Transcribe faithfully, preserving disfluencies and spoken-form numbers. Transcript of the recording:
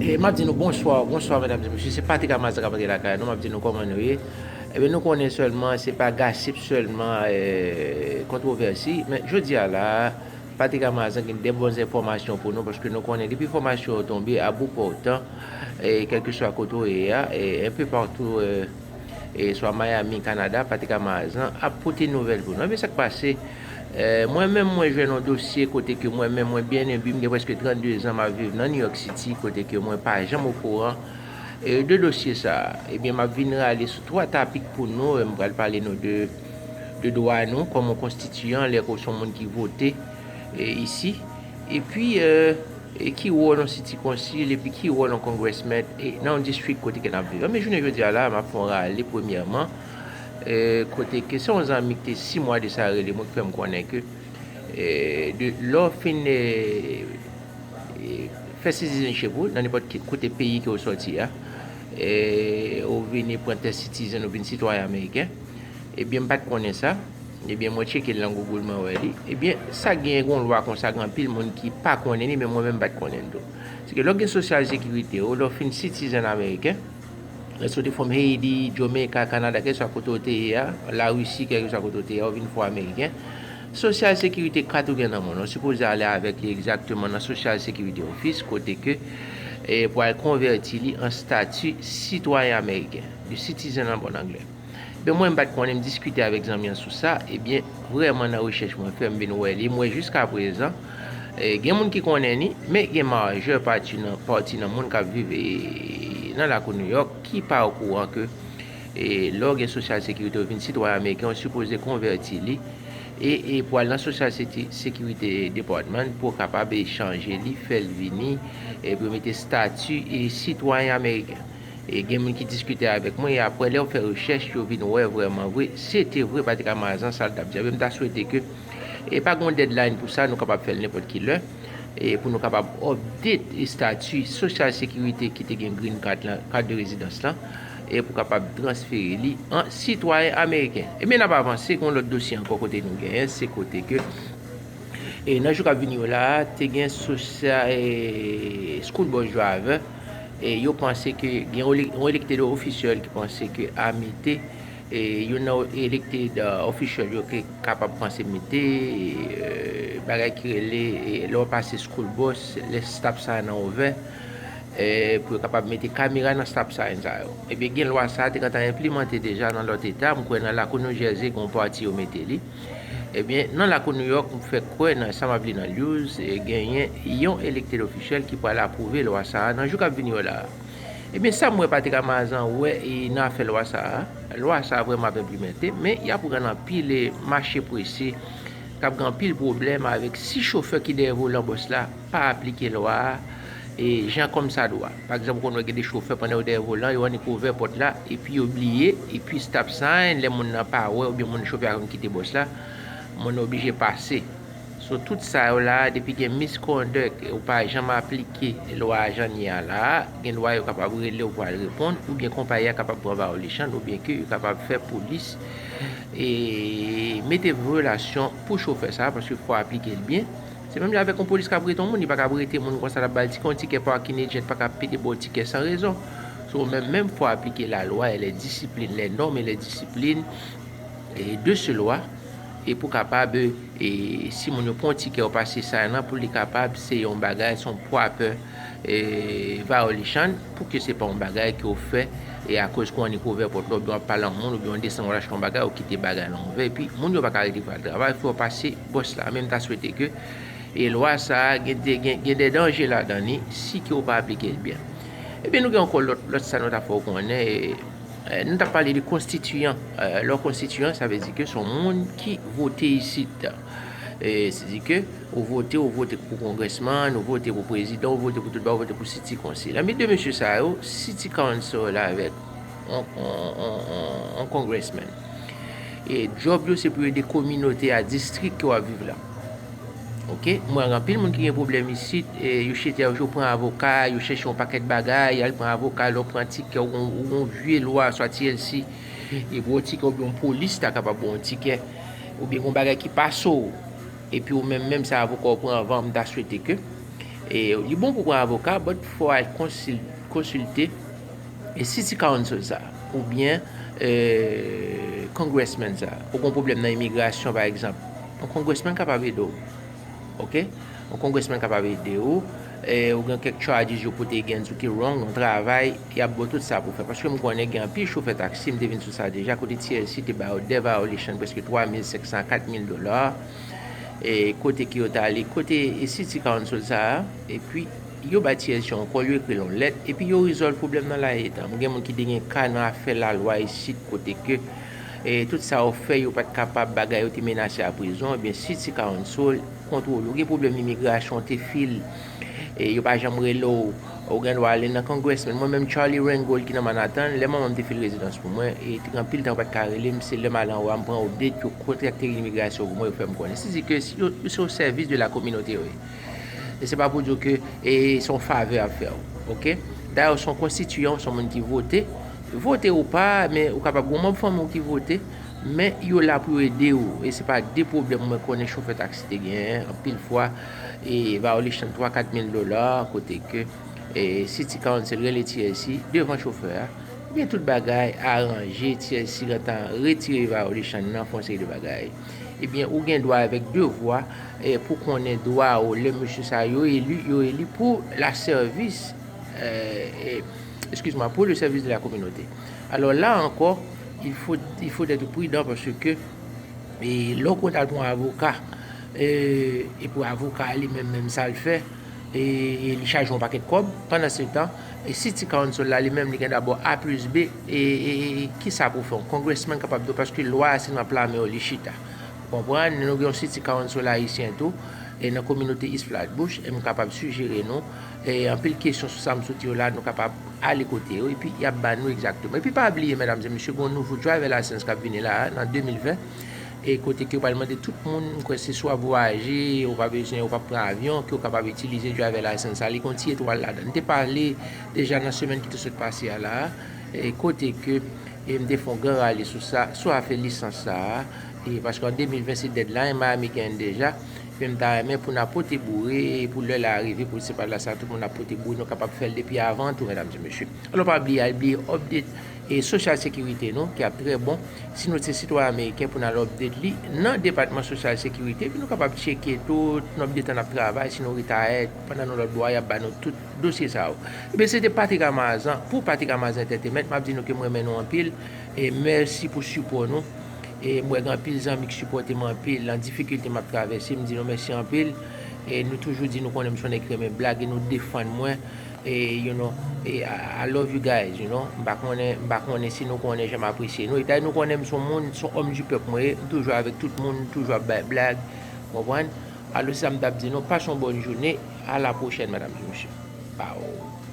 E m ap di nou bonswa, bonswa medam e mesye, se Patrick Amazan k ap antre lakay nou, m ap di nou kòman nou ye. Ebyen nou konnen sèlman, se pa gasip sèlman, eh, kontwovèsi, men jodi a la, Patrick Amazan gen de bon enfòmasyon pou nou, paske nou konnen depi enfòmasyon yo tonbe, a bout pòtan, eh, kèlkeswa kote w ye a, eh, enpe patou, eh, e swa Miami, Kanada, Patrick Amazan ap pote nouvèl pou nou. Ebyen sa k pase, eh, mwen menm mwen jwenn yon dosye kote ke mwen menm mwen byen enbi, m gen prèske trannde zan m ap viv nan New York City, kote ke mwen pa janm okouran, eh, de dosye sa a. Ebyen m ap vin rale sou twa tapik pou nou, eh, m pral pale nou de, de dwa nou kòm yon konstitiyan, lè ke w se yon moun ki vote, eh, isi. Epi, eh, e ki wòl yon city council, epi ki wòl yon congressman, e nan yon distrik kote ke n ap viv. Men jounen jodi a la, m ap fè yon rale premyèman, eh, kote ke se yon zanmi ki te sis mwa de sa rele mwen, ki fè m konnen ke, eh, de, lè w fin, eh, eh, fè citizenship ou nan nenpòt ki kote peyi ke w sòti a, eh, ou vini pran tès citizen, ou vin sitwayen ameriken, ebyen m pa t konnen sa. Ebyen mwen tcheke l nan Google, mwen wè li. Ebyen sa gen yon lwa konsa, gen anpil moun ki pa konnen li, men mwen menm m pa t konnen l tou. Se ke lè w gen sosyal sekirite w, lè w fin citizen ameriken, lè w soti from Haiti, Jamaica, Kanada, kèlkeswa kote w te ye a, Larisi, kèlkeswa kote w te ye a, ou vin fò ameriken, sosyal sekirite kat ou gen nan men w, ou sipoze ale avèk li egzakteman nan sosyal sekirite ofis, kote ke, eh, pou al konvèti li an stati sitwayen ameriken, de citizen an bon anglè. Ebyen mwen m pa t konnen, m diskite avèk zanmi an sou sa, ebyen vrèman nan rechèch mwen fè, m vin wè li, m wè jiskaprezan, eh, gen moun ki konnen li, men gen majè pati nan, pati nan moun k ap viv, eh, nan lakou New York ki pa okouran ke, eh, lè w gen sosyal sekirite, w vin sitwayen ameriken, ou sipoze konvèti li, e, e pou al nan sosyal seti-, sekirite depatman pou w kapab, eh, chanje li, fè l vini, eh, pou yo mete stati, eh, sitwayen ameriken. E gen moun ki diskite avèk mwen, e apre lè yo fè rechèch, yo vin wè vrèman vre, se te vre Patrick Amazan sa l t ap di a. Men m ta swete ke, e pa gen yon deadline pou sa, nou kapab fè l nenpòt ki lè, e pou nou kapab update estati sosyal sekirite ki te gen green card lan, kat de rezidans lan, e pou kapab transfere li an sitwayen ameriken. Ebyen n ap avanse, gen yon lòt dosye ankò kote nou genyen, se kote ke, e nan jou k ap vini yo la, te gen sosya-, e, school bus driver, e yo panse ke gen yon ele-, yon elected official ki panse ke a mete, e youn nan elected, uh, official yo ki kapab panse mete, e, bagay ki rele, e, lè w pase school bus, lè stop sign nan ouvè, e, pou yo kapab mete kamera nan stop sign sa yo. Ebyen gen lwa sa a te gentan enplimante deja nan lòt eta, m kwè nan lakou New Jersey gen yon pati yo mete li. Ebyen nan lakou New York, m fèk kwè nan sa m ap li nan news, e, genyen yon elected official ki pral apwouve lwa sa a nan jou k ap vini yo la a. Ebyen sa m wè Patrick Amazan wè, e, nan afè lwa sa a, lwa sa a vrèman ap enplimante, men y ap rann anpil, e, mache prese, k ap gen anpil pwoblèm avèk si chofè ki dèyè volan bus la pa aplike lwa a, e, jan kòmsadwa. Pa egzanp, ou konn wè gen de chofè pandan yo dèyè volan, yo annik ouvè pòt la, epi yo bliye, epi stop sign, lè moun nan pa wè, oubyen moun chofè a konn kite bus la, moun nan oblije pase. So tout sa yo la, depi gen misconduct, e ou pa janm aplike lwa a jan l ye a la a, gen dwa yo kapab rele w pou al reponn, oubyen konpayi a kapab pran violation, oubyen ke yo kapab fè polis, e, mete vyolasyon pou chofè sa a, paske fò w aplike l byen. Se menm jan avèk yon polis k ap rete yon moun, li pa kab rete moun konsa, l ap ba l tikè, yon tikè parking agent pa kab pede ba w tikè san rezon. So, ou menm menm, fò w aplike lalwa, e lè disiplin, lè nòm e lè disiplin, e, de se lwa, e pou kapab, e, si moun yo pran yon tikè, ou pase sa nan, pou li kapab, se yon bagay, se yon proper, e, violation, pou ke se pa yon bagay ke w fè, e akoz ke w annik ouvè pòt la, oubyen w ap pale a yon moun, oubyen w desann w al achte yon bagay, ou kite bagay lan ouvè, epi moun yo pa ka rete pou al travay, fò w pase bus la. Men m ta swete ke, e lwa sa a, gen de, gen, gen de danje ladan li, si ke w pa aplike l byen. Ebyen, nou gen ankò lòt, lòt sa nou ta fè w konnen, e, e, nou ta pale de konstitiyan. E, lè w konstitiyan, sa vle di ke se yon moun ki vote isit. E, se di ke ou vote, ou vote pou kongresman, ou vote pou prezidan, ou vote pou tout bagay, ou vote pou city council. Ebyen, de mesye sa yo, city council la avèk yon, yon, yon, yon, yon congressman. E djòb yo se pou yo ede kominote a, distrik ke w ap viv la. Oke, m wè gen anpil moun ki gen pwoblèm isit, e yo chita, yo pran avoka, yo chèche yon pakèt bagay, y al pran avoka, lè w pran tikè, ou gon, ou gon vye lwa, swa T L C, e pou yon tikè, oubyen yon polis ta kapab ba w yon tikè, oubyen gon bagay ki pase w, epi ou menm, menm se avoka w pran avan, m ta swete ke, E li bon pou pran avoka, but fò al konsil, konsilte e City Council sa, oubyen e, Congressman sa. Ou gen pwoblèm nan imigrasyon, pa egzanp. Yon congressman kapab ede w. Oke? Yon congressman kapab ede w. E, ou gen kèk charges yo pote against ou ki wrong, yon travay, y ap ba w tout sa pou fè. Paske m konnen gen anpil chofè taksi, m te vin sou sa deja, kote T L C te ba yo de violation, prèske twa mil senk san, kat mil dola. E, kote ke yo t ale, kote e City Council sa a, epi yo bay T L C yon kòl, yo ekri l yon lèt, epi yo rezòlv pwoblèm nan la etan. Gen moun ki te gen ka nan afè lalwa isit, kote ke e, tout sa yo fè, yo pa t kapab, bagay yo te menase a prizon, ebyen, City Council kontwole w. Gen pwoblèm imigrasyon, te fil, e, yo pa janm rele w, ou gen dwa ale nan Congressman. Mwen menm, Charlie Rangel ki nan Manhattan, lè manman m te fil rezidans pou mwen, e, te gen anpil tan yo pa t ka rele m, se lè m al anwo a, m pran update, yo kontakte imigrasyon pou mwen, yo fè m konnen. Se di ke yo, yo se o sèvis de la kominote yo ye. E se pa pou di w ke e, se yon favè y ap fè w, oke? Dayè, w se yon konstitiyan, w se yon moun ki vote. Vote ou pa, men ou kapab gen yon manm fanmi w ki vote, men yo la pou yo ede w. E se pa de pwoblèm mwen konnen chofè taksi te genyen, anpil fwa, e violation twa, kat mil dola, kote ke e, City Council rele T L C devan chofè a. Gen tout bagay aranje, T L C gentan retire violation nan, fè yon seri de bagay. Ebyen, ou gen dwa avèk devwa e, pou konnen dwa ou lè mesye sa yo eli, yo eli pou la sèvis, e, e, excuse-moi, pour le service de la communauté. Alors là encore, il faut, il faut être prudent parce que e, lè w konn al pran avoka, e, e pou avoka a li menm, menm sa l fè, e, e li chaje yon pakèt kòb. Pandan se tan, e City Council la, li menm, li gen dabò A plis B, e, e, e kisa pou fè yon congressman kapab di w, paske lwa a se nan pla men w li chita. Ou konprann? Nou gen yon City Council ayisyen tou, e nan kominote East Flatbush, e m kapab sijere nou, e anpil kesyon sou sa m soti yo la, nou kapab ale kote yo, epi y ap ba nou egzakteman. Epi pa bliye, medam e mesye, gen yon nouvo driver license k ap vini la a, nan de mil ven, e kote ke yo pral mande tout moun, m kwè se swa vwayaje, ou pa bezwen, ou pa pran avyon, ke w kapab itilize driver license sa, li gen yon ti etwal ladan. M te pale deja nan semèn ki te sot pase a la a, e kote ke, e m te fè yon gran rale sou sa, sou afè lisans sa a, e paske an de mil ven se deadline, Miami genyen deja, men m ta renmen pou n ap pote boure, e pou lè la rive, pou se pa la sa, tout moun ap pote boure, nou kapab fè l depi avan tou, medam e mesye. Alò, pa bliye, al bliye update e Social Security nou, ki ap trè bon. Si nou se sitwayen ameriken, pou n al update li nan depatman Social Security, epi nou kapab tcheke tout, nou update an ap travay, si nou retire, pandan nou lòt bò a, y ap ba nou tout dosye sa yo. Ebyen, se te Patrick Amazan, pou Patrick Amazan Entertainment, m ap di nou ke m renmen nou anpil, e mèsi pou sipò nou. E m wè gen anpil zanmi ki sipòte m anpil, nan difikilte m ap travèse, m di nou mèsi anpil. E nou toujou di nou konnen m se yon nèg ki renmen blag e nou defann mwen. E, you know, e, I, I love you guys, you know. M pa konnen, m pa konnen si nou konnen jan m apresye nou. E dayè nou konnen m se yon moun, se yon homme du peuple mwen ye. M toujou avèk tout moun, m toujou ap bay blag. Konprann? Alò, se sa m t ap di nou. Pase yon bòn jounen. A la pwochèn, medam e mesye. Bye.